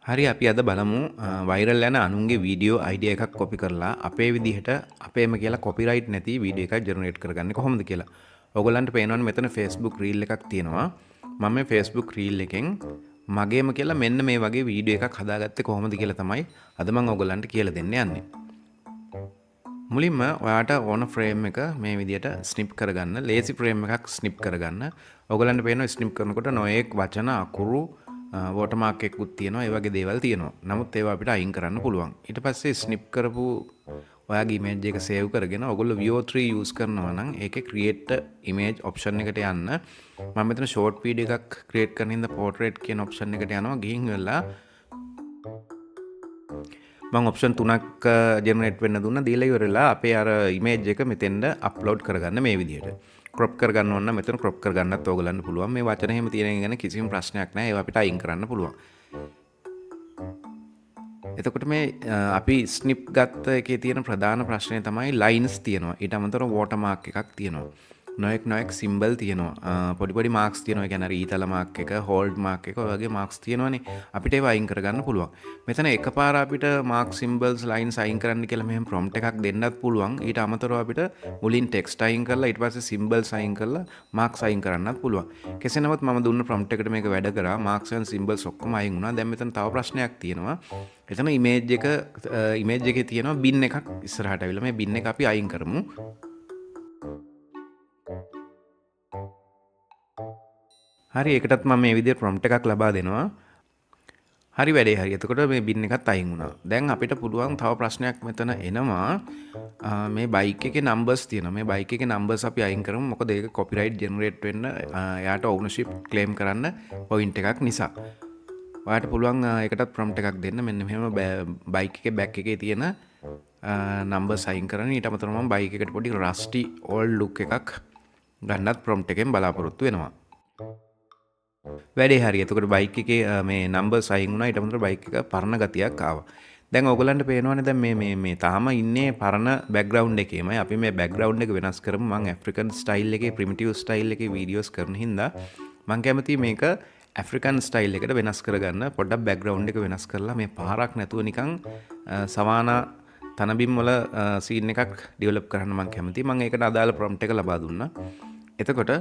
හරි, අපි අද බලමු වෛරල් යන අනුන්ගේ වීඩියෝ අයිඩියා එකක් කොපි කරලා අපේ විදිහට අපේම කියලා කොපිරයිට් නැති වීඩියෝ එකක් ජෙනරේට් කරගන්නේ කොහොමද කියලා. ඔයගොල්ලන්ට පේනවනේ මෙතන Facebook reel එකක් තියෙනවා. මම මේ Facebook reel එකෙන් මගේම කියලා මෙන්න මේ වගේ වීඩියෝ එකක් හදාගත්තේ කොහොමද කියලා තමයි අද මම ඔයගොල්ලන්ට කියලා දෙන්න යන්නේ. මුලින්ම ඔයාට ඕන ෆ්‍රේම් එක මේ විදිහට ස්නිප් කරගන්න. ලේසි ෆ්‍රේම් එකක් ස්නිප් කරගන්න. ඔයගොල්ලන්ට පේනවා ස්නිප් කරනකොට නොයෙක් වචන, අකුරු, වෝටර්මාර්ක් එකකුත් තියෙනවා. ඒ වගේ දේවල් තියෙනවා. නමුත් ඒවා අපිට අයින් කරන්න පුළුවන්. ඊට පස්සේ ස්නිප් කරපු ඔයාගේ ඉමේජ් එක සේව් කරගෙන ඔයගොල්ලෝ Veo 3 use කරනවා නම් ඒකේ create image option එකට යන්න. මම මෙතන ෂෝට් වීඩියෝ එකක් ක්‍රියේට් කරන හින්දා portrait කියන ඔප්ෂන් එකට යනවා. ගිහින් වෙලා මං ඔප්ෂන් තුනක් ජෙනරේට් වෙන්න දුන්නා. දීලා ඉවරලා අපේ අර ඉමේජ් එක මෙතෙන්ද අප්ලෝඩ් කරගන්න මේ විදිහට. ක්‍රොප් කරගන්න ඕන නම් මෙතන ක්‍රොප් කරගන්නත් ඕගොල්ලන්ට පුළුවන්. මේ වචන එහෙම තියෙන එක ගැන කිසිම ප්‍රශ්නයක් නැහැ. ඒවා අපිට අයින් කරන්න පුළුවන්. එතකොට මේ අපි ස්නිප් ගත්ත එකේ තියෙන ප්‍රධාන ප්‍රශ්නය තමයි ලයින්ස් තියෙනවා. ඊට අමතරව වෝටර්මාර්ක් එකක් තියෙනවා. නොයෙක් නොයෙක් සිම්බල් තියෙනවා. පොඩි පොඩි මාක්ස් තියෙනවා. ඒ කියන්නේ අර ඊතල මාක් එක, හෝල්ඩ් මාක් එක, ඔය වගේ මාක්ස් තියෙනවනේ. අපිට ඒවා අයින් කරගන්න පුළුවන්. මෙතන එකපාර අපිට මාක් සිම්බල්ස්, ලයින්ස් අයින් කරන්න කියලා මෙහෙම ප්‍රොම්ප්ට් එකක් දෙන්නත් පුළුවන්. ඊට අමතරව අපිට මුලින් ටෙක්ස්ට් අයින් කරලා ඊට පස්සේ සිම්බල්ස් අයින් කරලා මාක්ස් අයින් කරන්නත් පුළුවන්. කෙසේ නමුත් මම දුන්න ප්‍රොම්ප්ට් එකට මේක වැඩ කරා. මාක්ස් ඇන්ඩ් සිම්බල්ස් ඔක්කොම අයින් වුණා. දැන් මෙතන තව ප්‍රශ්නයක් තියෙනවා. එතන ඉමේජ් එකේ තියෙනවා බින් එකක් ඉස්සරහට ඇවිල්ලා. මේ බින් එක අපි අයින් කරමු. හරි, ඒකටත් මම මේ විදිහට ප්‍රොම්ප්ට් එකක් ලබා දෙනවා. හරි, වැඩේ හරි. එතකොට මේ බින් එකත් අයින් වුණා. දැන් අපිට පුළුවන් තව ප්‍රශ්නයක් මෙතන එනවා. මේ බයික් එකේ නම්බර්ස් තියෙනවා. මේ බයික් එකේ නම්බර්ස් අපි අයින් කරමු. මොකද ඒක කොපිරයිට් ජෙනරේට් වෙන්න, එයාට ඕනර්ෂිප් ක්ලේම් කරන්න පොයින්ට් එකක් නිසා. ඔයාට පුළුවන් ඒකටත් ප්‍රොම්ප්ට් එකක් දෙන්න. මෙන්න මෙහෙම බයික් එකේ බැක් එකේ තියෙන නම්බර්ස් අයින් කරන්න. ඊට අමතරව මම බයික් එකට පොඩි රස්ටි ඕල්ඩ් ලුක් එකක් ගන්නත් ප්‍රොම්ප්ට් එකෙන් බලාපොරොත්තු වෙනවා. වැඩේ හරි. එතකොට බයික් එකේ මේ නම්බර්ස් අයින් වුණා. ඊට අමතරව බයික් එක පරණ ගතියක් ආවා. දැන් ඔයගොල්ලන්ට පේනවනේ දැන් මේ මේ මේ තාම ඉන්නේ පරණ බැක්ග්‍රවුන්ඩ් එකේමයි. අපි මේ බැක්ග්‍රවුන්ඩ් එක වෙනස් කරමු. මං ඇෆ්‍රිකන් ස්ටයිල් එකේ, ප්‍රිමිටිව් ස්ටයිල් එකේ වීඩියෝස් කරන හින්දා මං කැමතියි මේක ඇෆ්‍රිකන් ස්ටයිල් එකට වෙනස් කරගන්න. පොඩ්ඩක් බැක්ග්‍රවුන්ඩ් එක වෙනස් කරලා මේ පාරක් නැතුව නිකන් සවානා තනබිම් වල සීන් එකක් ඩෙවලොප් කරන්න මං කැමතියි. මං ඒකට අදාළ ප්‍රොම්ප්ට් එක ලබා දුන්නා. එතකොට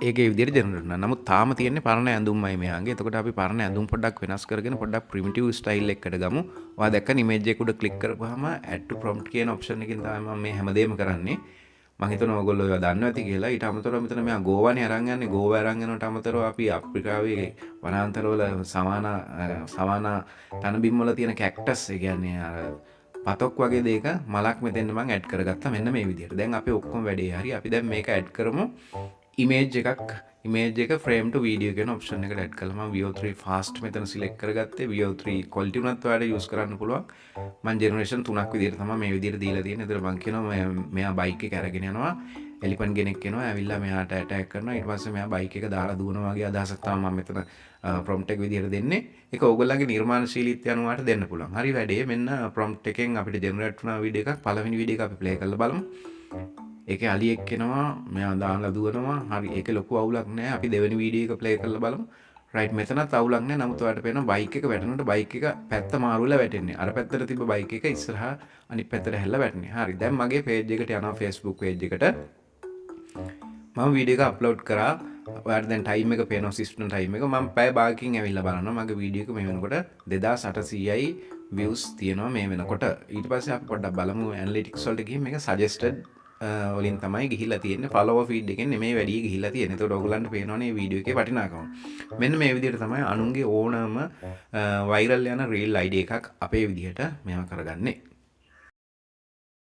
ඒකේ විදිහට ජෙනරේට් වුණා. නමුත් තාම තියෙන්නේ පරණ ඇඳුම්මයි මෙයාගේ. එතකොට අපි පරණ ඇඳුම් පොඩ්ඩක් වෙනස් කරගෙන පොඩ්ඩක් ප්‍රිමිටිව් ස්ටයිල් එකකට ගමු. ඔයා දැක්කනේ ඉමේජ් එක උඩ ක්ලික් කරපුවාම add to prompt කියන ඔප්ෂන් එකෙන් තමයි මම මේ හැමදේම කරන්නේ. මං හිතනවා ඔයගොල්ලෝ ඒවා දන්නවා ඇති කියලා. ඊට අමතරව මෙතන මෙයා ගෝවානේ අරන් යන්නේ. ගෝවා අරන් යනවට අමතරව අපි අප්‍රිකාවේ වනාන්තරවල සවානා තනබිම් වල තියෙන කැක්ටස්, ඒ කියන්නේ අර පතොක් වගේ දෙයක මලක් මෙතෙන් මං ඇඩ් කරගත්තා මෙන්න මේ විදිහට. දැන් අපි ඔක්කොම වැඩේ හරි. අපි දැන් මේක ඇඩ් කරමු. ඉමේජ් එකක්, ඉමේජ් එක ෆ්‍රේම් ටු වීඩියෝ කියන ඔප්ෂන් එකට ඇඩ් කළා. මම Veo 3 fast මෙතන සිලෙක්ට් කරගත්තේ. Veo 3 quality උනත් ඔයාලට යූස් කරන්න පුළුවන්. මං ජෙනරේෂන් තුනක් විදිහට තමයි මේ විදිහට දීලා තියෙන්නේ. ඒතර මං කියනවා මෙයා බයික් එක අරගෙන යනවා. එලිෆන්ට් කෙනෙක් එනවා. ඇවිල්ලා මෙයාට ඇටැක් කරනවා. ඊට පස්සේ මෙයා බයික් එක දාලා දුවනවා වගේ අදහසක් තමයි මම මෙතන ප්‍රොම්ප්ට් එක විදිහට දෙන්නේ. ඒක ඕගොල්ලන්ගේ නිර්මාණශීලීත්වය අනුව ඔයාලට දෙන්න පුළුවන්. හරි වැඩේ. මෙන්න ප්‍රොම්ප්ට් එකෙන් අපිට ජෙනරේට් වුණා වීඩියෝ එකක්. පළවෙනි වීඩියෝ එක අපි ප්ලේ කරලා බලමු. ඒකේ අලියෙක් එනවා, මෙයා දාලා දුවනවා. හරි, ඒකේ ලොකු අවුලක් නෑ. අපි දෙවෙනි වීඩියෝ එක ප්ලේ කරලා බලමු. රයිට්, මෙතනත් අවුලක් නෑ. නමුත් ඔයාලට පේනවා බයික් එක වැටෙනකොට බයික් එක පැත්ත මාරු වෙලා වැටෙන්නේ. අර පැත්තට තිබ්බ බයික් එක ඉස්සරහා අනිත් පැත්තට හැරිලා වැටෙන්නේ. හරි, දැන් මගේ පේජ් එකට යනවා, Facebook page එකට. මම වීඩියෝ එක අප්ලෝඩ් කරා. ඔයාලට දැන් ටයිම් එක පේනවා, සිස්ටම් ටයිම් එක. මම පැය භාගකින් ඇවිල්ලා බලනවා මගේ වීඩියෝ එක මේ වෙනකොට 2800යි views තියෙනවා මේ වෙනකොට. ඊට පස්සේ අපි පොඩ්ඩක් බලමු ඇනලිටික්ස් වලට ගිහින්. මේක සජෙස්ටඩ් වලින් තමයි ගිහිල්ලා තියෙන්නේ, ෆලෝවර් ෆීඩ් එකෙන් නෙමෙයි වැඩි ගිහිල්ලා තියෙන්නේ. එතකොට ඔයගොල්ලන්ට පේනවනේ මේ වීඩියෝ එකේ වටිනාකම. මෙන්න මේ විදිහට තමයි අනුන්ගේ ඕනම වෛරල් යන රීල් අයිඩියා එකක් අපේ විදිහට මේවා කරගන්නේ.